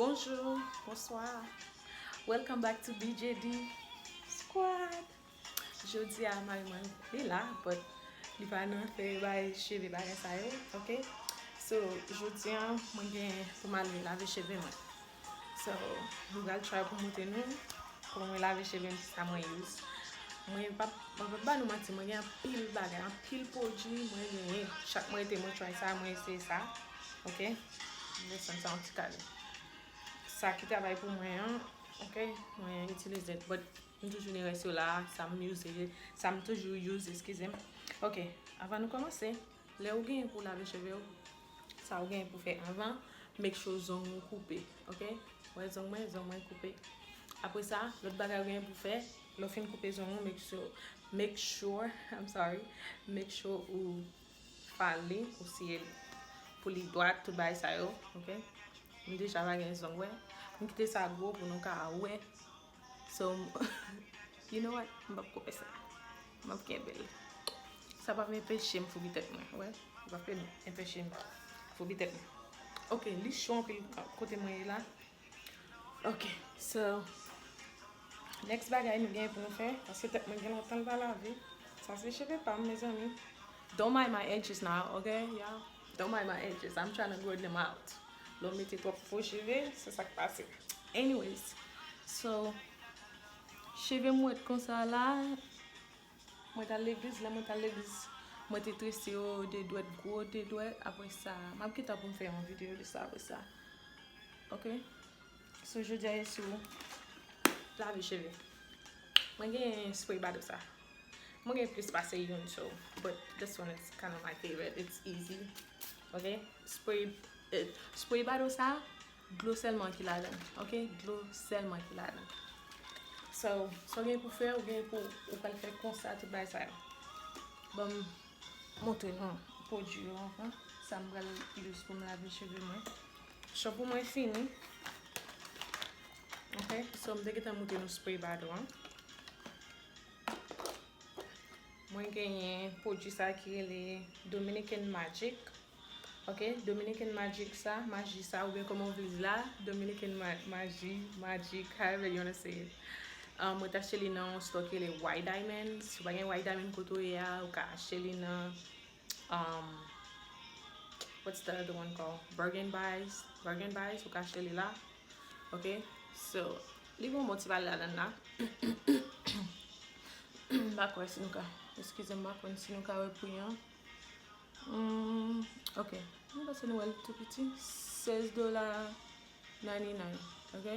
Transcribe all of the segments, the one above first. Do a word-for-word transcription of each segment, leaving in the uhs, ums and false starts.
Bonjou, bonswa. Welcome back to B J D Squad. Jodi a, mari mwen, li la, but li pa nan fè bay cheve bagay sa yo, ok? So, jodi a, mwen gen pou m al lave cheve mwen. So, mwen pral try pou montre nou kòman mwen lave cheve m, sa mwen use. Mwen pa, mwen pa ba nou manti, mwen gen anpil bagay, anpil pwodui mwen genyen. Chak mwen rete, mwen try sa, mwen eseye sa. Ok? Desann sa yon ti kare. Sa ki travay pou mwen an, ok? Mwen itilize, but m toujou gen rès yo la, sa m use, sa m toujou use, eskize m. Ok, avan nou kòmanse, lè ou genyen pou lave cheve w, sa ou genyen pou fè anvan, make sure zong ou koupe, ok? Wè zong mwen, zong mwen koupe. Apre sa, lòt bagay ou genyen pou fè, lè w fin koupe zong ou, make sure, make sure, I'm sorry, make sure ou fale li, ou siye li. Pou li dwat, tout bagay sa yo, ok? M deja pa gen zong, wè. M kite sa gwo pou nou ka wè. So, you know what? M p ap koupe sa. M ap kenbe l. Sa p ap enpeche m foubi tèt mwen, wè. Li p ap enpeche m foubi tèt mwen. Ok, li cho anpil kote mwen ye la. Ok, so, next bagay nou gen pou nou fè, paske tèt mwen gen lontan l pa lave. Sa se cheve pa m, mezanmi. Don't mind my edges now, ok, y'all? Don't mind my edges. I'm trying to grow them out. Lè w mete twòp fo cheve, se sa k pase. Anyways, so, cheve m wèt konsa la, mwen t al legliz, lè mwen t al legliz, mwen te trese yo de dwèt, gwo de dwèt. Apre sa, m ap gentan pou m fè yon videyo de sa apre sa. Ok? So, jodi a, e sou lave cheve. Mwen gen spray bado sa. Mwen gen plis pase youn, so, but this one is kind of my favorite. It's easy. Ok? Spray, eh, spray bado sa, dlo sèlman ki ladan. Ok? Dlo sèlman ki ladan. So, sa w gen pou fè, ou gen pou, ou pral fè konsa, tout bagay sa yo. Ban m montre nou pwodui yo anvan. Sa m pral use pou m lave cheve mwen. Chanpou mwen fini. Ok, so m te gentan montre nou spray bado an. Mwen genyen pwodui sa ki rele Dominican Magic. Ok, Dominican Magic sa, maji sa, oubyen kòman w vle di la, Dominican ma-, maji, magic, however you wanna say it. Um, mwen t achte li nan yon store ki rele White Diamond. Si w pa gen White Diamond kote w ye a, ou ka achte li nan, um, what's the other one called? Bargain Buys. Bargain Buys, ou ka achte li la. Ok? So, li gon bon ti bagay ladan la. M pa kwè si nou ka, eskize m, m pa konn si nou ka wè pri an. Hmm, ok. M panse nou wè l tou piti. Sèz dola ninety-nine. Ok?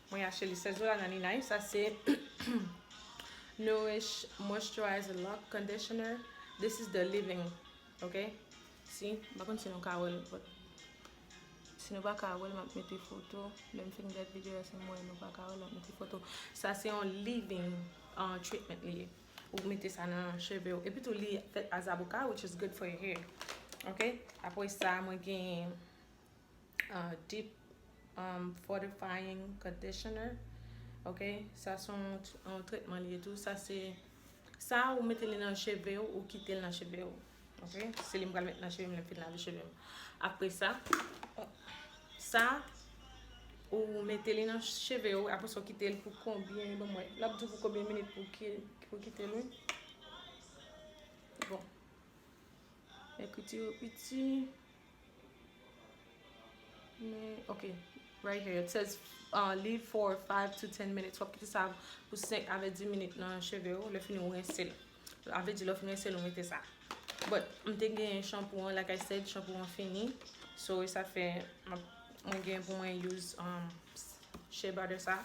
Mwen achte li sèz dola ninety-nine. Sa se Nourish Moisturizer Lock Conditioner. This is the leave-in. Ok? Si, m pa konn si nou ka wè l, but si nou pa ka wè l, m ap mete foto. Lè m fin gad videyo a, si m wè nou pa ka wè l, m ap mete foto. Sa se yon leave-in, uh, treatment li ye. Ou mete sa nan cheve w. Epi tou, li fèt a zaboka, which is good for your hair. Ok? Apre sa, mwen gen, uh, deep, um, fortifying conditioner. Ok? Sa se yon t-, yon tretman li ye tou. Sa se, sa ou mete li nan cheve w, ou kite l nan cheve w. Ok? Se li m pral met nan cheve m, lè m fin lave cheve m. Apre sa, sa, ou mete li nan cheve w, apre sa ou kite l pou konbyen, ban m wè. L ap di w pou konbyen minit pou ki, pou kite l, wi. Bon. Ekriti yo piti. Men, ok. Right here, it says, uh, leave for five to ten minutes. W ap kite sa pou senk avè dis minit nan cheve w. Lè fini, ou rense l. Sa vle di, lè w fin rense l, ou mete sa. But, m te gen chanpou an, like I said, chanpou an fini. So, e sa fè, m ap, mwen gen pou mwen use, um, shea butter sa.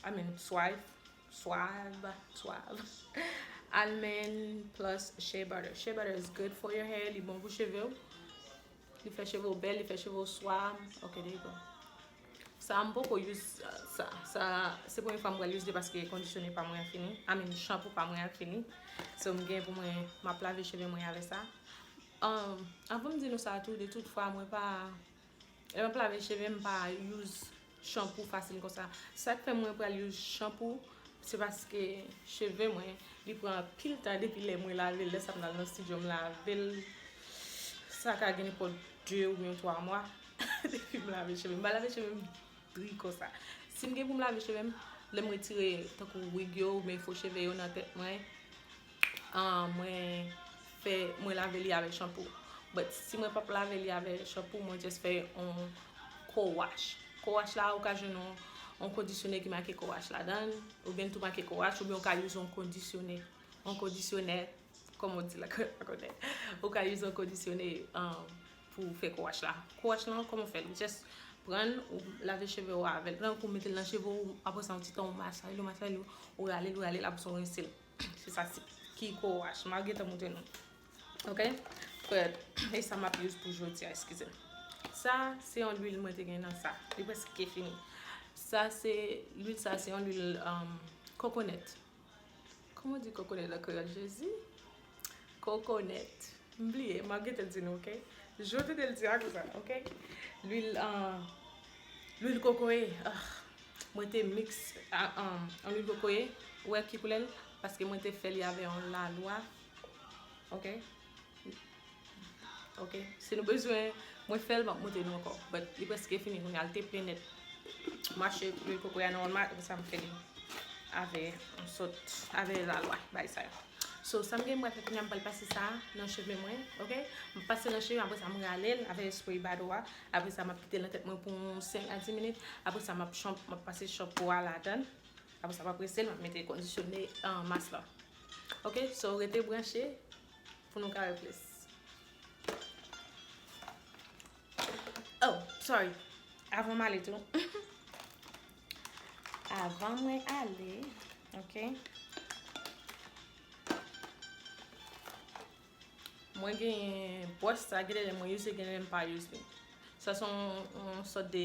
I mean, Suave. Suave, Suave. Almond plus shea butter. Shea butter is good for your hair. Li bon pou cheve w. Li fè cheve w bèl, li fè cheve w swa. Ok, there you go. Sa, m poko use, uh, sa. Sa, se premye fwa m pral use li paske kondisyonè pa mwen an fini. I mean, chanpou pa mwen an fini. So, m gen pou mwen, m ap lave cheve mwen avè sa. Um, avan m di nou sa tou, de tout fwa, mwen pa, lè m ap lave cheve m, m pa use chanpou fasil konsa. Sa k fè mwen pral use chanpou, se paske cheve mwen, li pran anpil tan depi lè mwen lave l. Lè sa m al nan estidyo, m lave l. Sa ka gen nenpòt de oubyen twa mwa depi m lave cheve m. M pa lave cheve m dri konsa. Si m gen pou m lave cheve m, lè m retire tankou wig yo oubyen fo cheve yo nan tèt mwen, ah, mwen fè, mwen lave li avèk chanpou. But si mwen p ap lave li avèk chanpou, mwen just fè yon co-wash. Co-wash la, ou ka jwenn yon, yon kondisyonè ki make co-wash ladan l, oubyen l tou make co-wash, oubyen ou ka use yon kondisyonè, yon kondisyonè, kòman w di la, pa konnen. Ou ka use yon kondisyonè, um, pou fè co-wash la. Co-wash lan, kòman w fè l? Ou just pran l, ou lave cheve w avè l. Tankou w mete l nan cheve w, apre sa, yon ti tan, ou masaje l, ou masaje l, ou rale l, ou rale l, apre sa, ou rense l. Se sa ki co-wash. M ap gentan montre nou. Ok? But, e sa m ap use pou jodi a, eskize m. Sa, se yon lwil mwen te gen nan sa. Li prèske fini. Sa, se, lwil sa, se yon lwil, um, kokonèt. Kòman w di kokonèt an kreyòl, Jezi? Kokonèt. M bliye, m ap gentan di nou, ok? Jodi te l di a konsa, ok? Lwil, ah, lwil kokoye, ah, mwen te miks, ah, ah, an lwil kokoye, ou wè ki koulè l? Paske mwen te fè li avè yon lalwa, ok? Ok, si nou bezwen, mwen fè l, m ap montre nou ankò. But li prèske fini kounye a, l te plen nèt. M achte lwil kokoye a nan Walmart, apre sa m fè li avè yon sòt, avè lalwa, bagay sa yo. So, sa m gen m pral fè kounye a, m pral pase sa nan cheve mwen, ok? M pase nan cheve, apre sa m rale l avè spray bado a. Apre sa, m ap kite l nan tèt mwen pou yon senk a dis minit. Apre sa, m ap chanp-, m ap pase chanpou a ladan l. Apre sa, m ap rese l, m ap mete kondisyonè, ah, mas la. Ok, so rete branche pou nou ka wè plis. Oh, sorry. Avan m ale tou. Avan mwen ale, ok. Mwen genyen bwòch sa, gen de lè mwen use, gen de lè m pa use li. Sa se yon, yon sòt de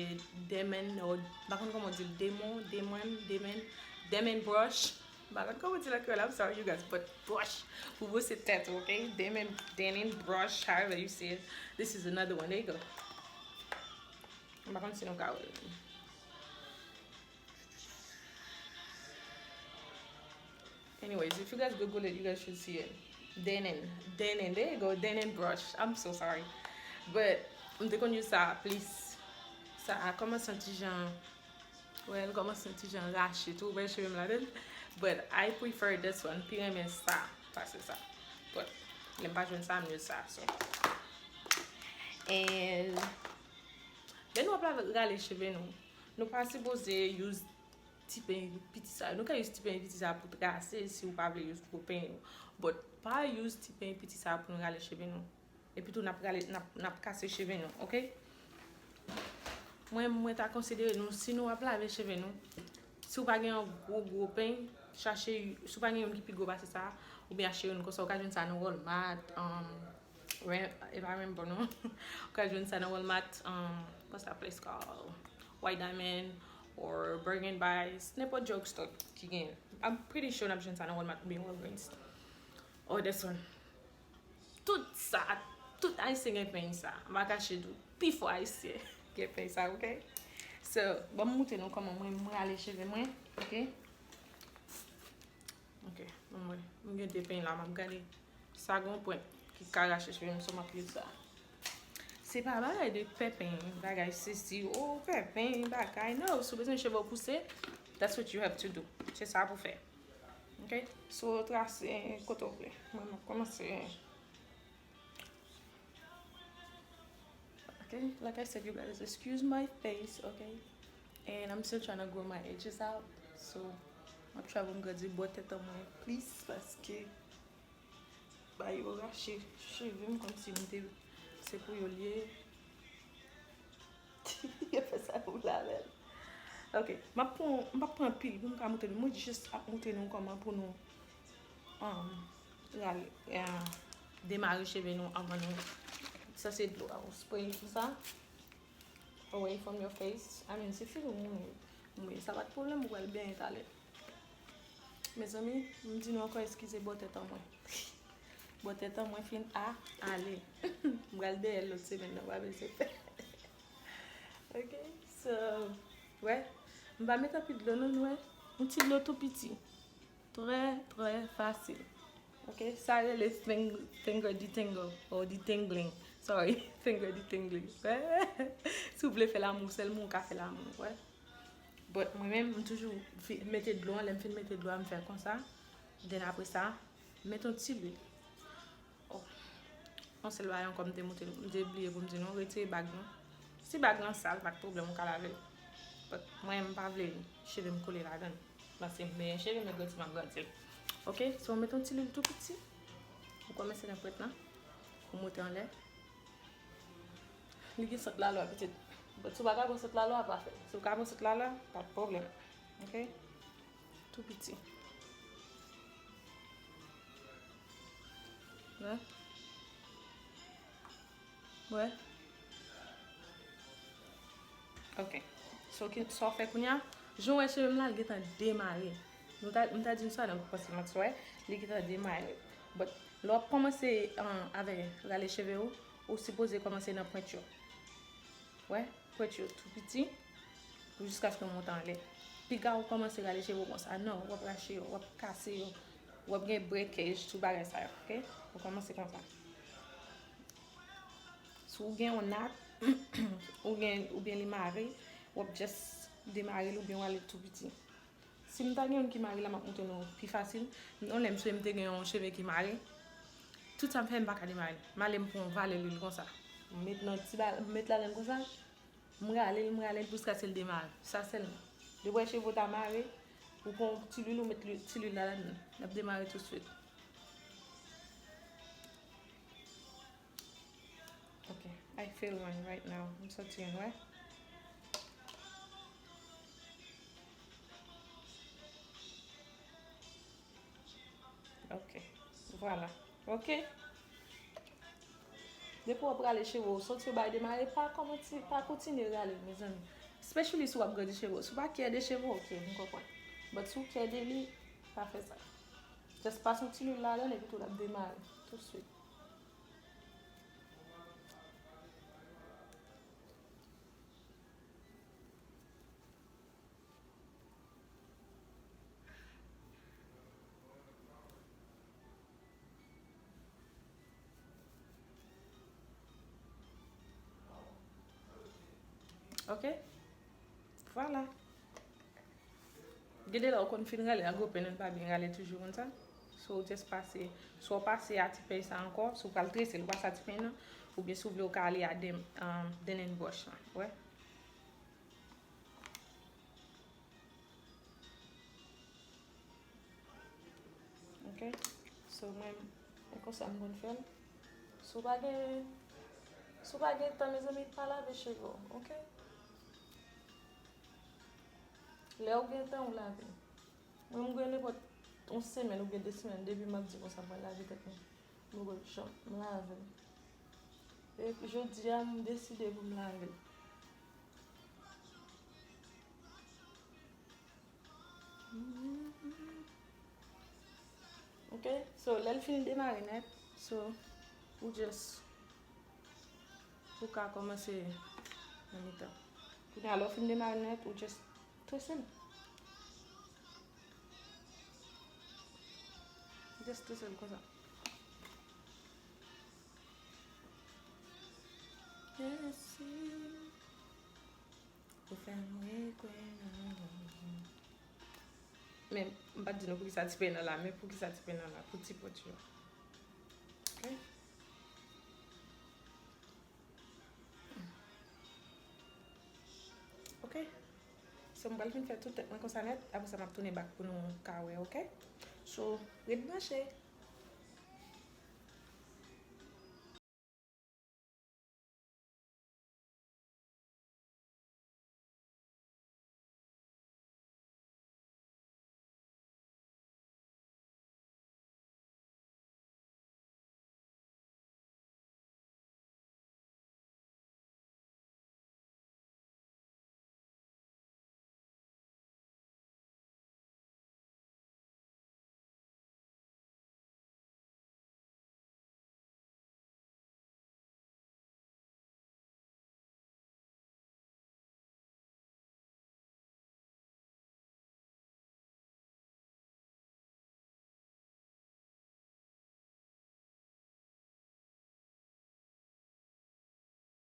demen, ou, m pa konn kòman w di l, demon, demen, demen, demen brush. M pa konn kòman w di l an kreyòl, I'm sorry, you guys, but brush pou bwose tèt ou, ok? Demen, demen brush, however you say it. This is another one. There you go. M pa konn si nou ka wè l. Anyways, if you guys Google it, you guys should see it. Denon. Denon. There you go. Denon brush. I'm so sorry. But, m te konn use sa plis. Sa a kòmanse yon ti jan, well, kòmanse yon ti jan rache tou, wè cheve m ladan l. But I prefer this one. Pi renmen sa pase sa. But, lè m pa jwenn sa, m use sa. So. And, lè nou ap rale cheve nou, nou pa sipoze use ti peny piti sa yo. Nou ka use ti peny piti sa pou trase si w pa vle use gwo peny yo. But pa use ti peny piti sa yo pou nou rale cheve nou. Epi tou n ap rale, n ap, n ap kase cheve nou, ok? Mwen, mwen ta konsidere nou, si nou ap lave cheve nou, si w pa gen yon gwo, gwo peny, chache, si w pa gen youn ki pi gwo pase sa, oubyen achte youn konsa, ou ka jwenn sa nan Walmart, um, Ram-, e pa Rambo non. Ou ka jwenn sa nan Walmart, um, what's that place called? White Diamond or Bargain Buys, nenpòt drugstore ki gen. I'm pretty sure n ap jwenn sa nan Walmart oubyen Walgreens. Oh, this one. Tout sa, tout Ayisyen gen peny sa. M pa kache tou. Pifò Ayisyen gen peny sa, ok? So, ban m montre nou kòman mwen, mwen rale cheve mwen, ok? Ok, bon, mwen, m gen de peny la, m ap gade. Sa gon pwent ki ka rache cheve m, so m ap use sa. Se pa bagay de pè peny, bagay sesi, o, pè peny, bagay, no, si w bezwen cheve w pouse, that's what you have to do. Se sa pou fè. Ok? So, trase kote w vle. Mwen, m ap kòmanse. Okay, like I said, you guys, excuse my face, okay? And I'm still trying to grow my edges out, so m ap try pou m grandi bò tèt an mwen plis, paske ba yo rache cheve m kòmsi m te, se pou yo l ye. Yo fè sa pou l avè l. Ok, m ap pran, m p ap pran pil pou m ka montre nou. Mwen jis ap montre nou kòman pou nou, um, rale, uh, demare cheve nou anvan nou. Sa se dlo a, ou spray konsa. Away from your face. I mean, si figi w mouye, mouye. Sa pa t pwoblèm, ou pral benyen talè. Mezanmi, m di nou ankò eskize bò tèt an mwen. Bò tèt an mwen fin a, ale. M pral dèyè l lòt semèn nan, pa bezwen pè. Ok, so, wè, m pa met anpil dlo non, nou wè. Yon ti dlo tou piti. Trè, trè fasil. Ok, sa rele fing-, finger detangle, or detangling. Sorry, finger detangling. Si w vle fè lamou, sèlman w ka fè lamou, wè. But mwen menm, m toujou fi- mete dlo an, lè m fin mete dlo a, m fè konsa. Then apre sa, m met yon ti lwil. Oh. Yon sèl bagay ankò m te montre nou, m te bliye pou m di nou, retire bag nou. Si bag lan sal, pa t pwoblèm, ou ka lave l. But mwen, m pa vle cheve m kole ladan l. Paske m benyen cheve, men grandi m ap grandi l. Ok, so w met yon ti lwil tou piti. Ou kòmanse nan pwent lan. Ou monte anlè. Li gen sant lalwa, pitit. But si w pa ka pran sant lalwa, pa fè l. Si w ka pran sant lalwa, pa t pwoblèm. Ok? Tou piti. Wè? Wè? Ok. So, ki, sa w fè kounye a? Jan w wè cheve m la, l gentan demare. Nou ta, m ta di nou sa nan kòmansman, wè? Li gentan demare. But, lè w ap kòmanse, an, avè rale cheve w, ou sipoze kòmanse nan pwent yo. Wè? Pwent yo tou piti. Pou jiskaske w monte anlè. Piga ou kòmanse rale cheve w konsa. Non, w ap rache yo, w ap kase yo. W ap gen breakage, tout bagay sa yo, ok? Ou kòmanse konsa. Si w gen yon nat, ou gen, oubyen li mare, w ap just demare l oubyen w ale tou piti. Si m ta gen youn ki mare la, m ap montre nou pi fasil. Yon lè m swete m te gen yon cheve ki mare. Tout sa m fè, m pa ka demare l. M ale m pran yon valè lwil konsa. M met nan ti ba, m met ladan l konsa. M rale l, m rale l jiskaske l demare. Sa sèlman. Depi w wè cheve w ta mare, ou pran yon ti lwil, ou met lwi- ti lwil la ladan l. L ap demare tousuit. Ok, I feel one right now. M santi youn, wè. Ok, vwala. Ok. Depi w ap rale cheve w, santi yo bay demare, pa kòmanse, pa kontinye rale, mezanmi. Especially si w ap grandi cheve w. Si w pa care de cheve w, ok, m konprann. But si w care de li, pa fè sa. Just pase yon ti lwil ladan l epi tou l ap demare tousuit. Ok? Vwala. Gen de lè ou konn fin rale a gwo peny nan, pa byen rale toujou konn sa. So, ou just pase, swa w pase a ti peny sa ankò, si w pral trese l, ou pase a ti peny nan, oubyen si w vle, ou ka ale a den, um, dennen bwòch lan. Wè? Ok? So, mwen, e konsa m konn fè l. Si w pa gen, si w pa gen tan, mezanmi, pa lave cheve w, ok? Lè w gen tan, ou lave. Mwen, m gen nenpòt yon semèn oubyen de semèn depi m ap di konsa, mwen lave tèt mwen. M poko janm lave l. E jodi a, m deside pou m lave l. Ok? So, lè l fin demare nèt, so, ou just, ou ka kòmanse nan mitan. Kounye a, lè w fin demare nèt, ou just trese l. Just trese l konsa. Trese. Ou fè m rekwè nan ou. Men, m pa t di nou poukisa ti peny nan la, men poukisa ti peny nan la, pou ti pwent yo. Ok? Ok? So, m pral fin fè tout tèt mwen konsa nèt, apre sa, m ap tounen back pou nou ka wè, ok? So, ret branche.